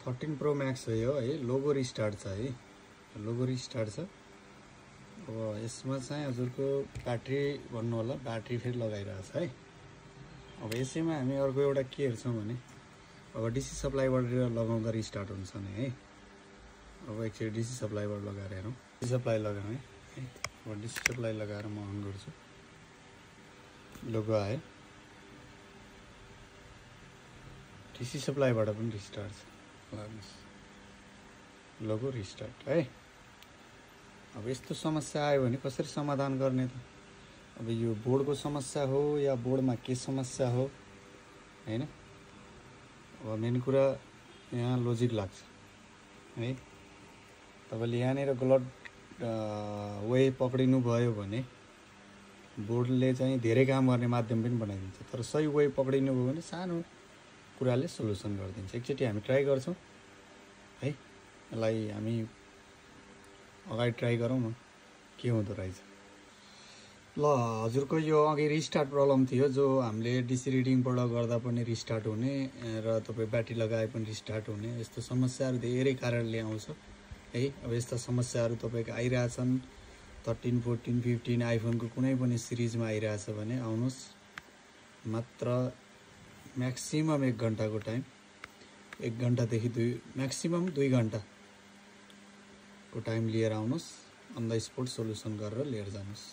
13 Pro Max हो यो है लोगो रिस्टार्ट छ है लोगो रिस्टार्ट छ अब यसमा चाहिँ हजुरको ब्याट्री भन्नु होला ब्याट्री फेरि लगाइरहेछ है अब यसैमा हामी अर्को एउटा के हेर्छौं भने अब डीसी सप्लाईबाट लगाउँदा रिस्टार्ट हुन्छ नि है अब एकचोटी डीसी सप्लाईबाट लगाएर हेरौं डीसी सप्लाई लगाएँ है अब डीसी सप्लाई लगाएर म अन गर्छु लोगो आयो डीसी सप्लाईबाट पनि रिस्टार्ट छ लोगो रिस्टार्ट है अब यस्तो समस्या आयो भने कसरी समाधान गर्ने त अब यो बोर्डको समस्या हो या बोर्डमा के समस्या हो हैन अब मेन कुरा यहाँ लजिक लाग्छ है तपाईले यहाँनेर गलत वे पक्रिनु भयो भने बोर्डले चाहिँ धेरै काम गर्ने माध्यम पनि बनाइदिन्छ तर सही वे पक्रिनु भयो भने सानो कुराले सोलुसन गरिदिन्छ एकचोटी हामी ट्राई गर्छौं है यसलाई हामी अगाडि ट्राई गरौँ न के हुँदो रहेछ ल हजुरको यो अघि रिस्टार्ट प्रब्लम थियो जो हामीले डीसी रिडिङबाट गर्दा पनि रिस्टार्ट हुने र तपाई ब्याट्री लगाए पनि रिस्टार्ट हुने यस्तो समस्याहरु धेरै कारणले आउँछ है अब यस्ता समस्याहरु तपाईको आइराछन् 13 14 15 आइफोनको कुनै पनि सिरिजमा आइराछ भने आउनुस् मात्र म्याक्सिमम 1 घण्टाको टाइम 1 घण्टादेखि 2 म्याक्सिमम 2 घण्टा को टाइम लिएर आउनुस् अन द स्पॉट सोलुसन गरेर लिएर जानुस्।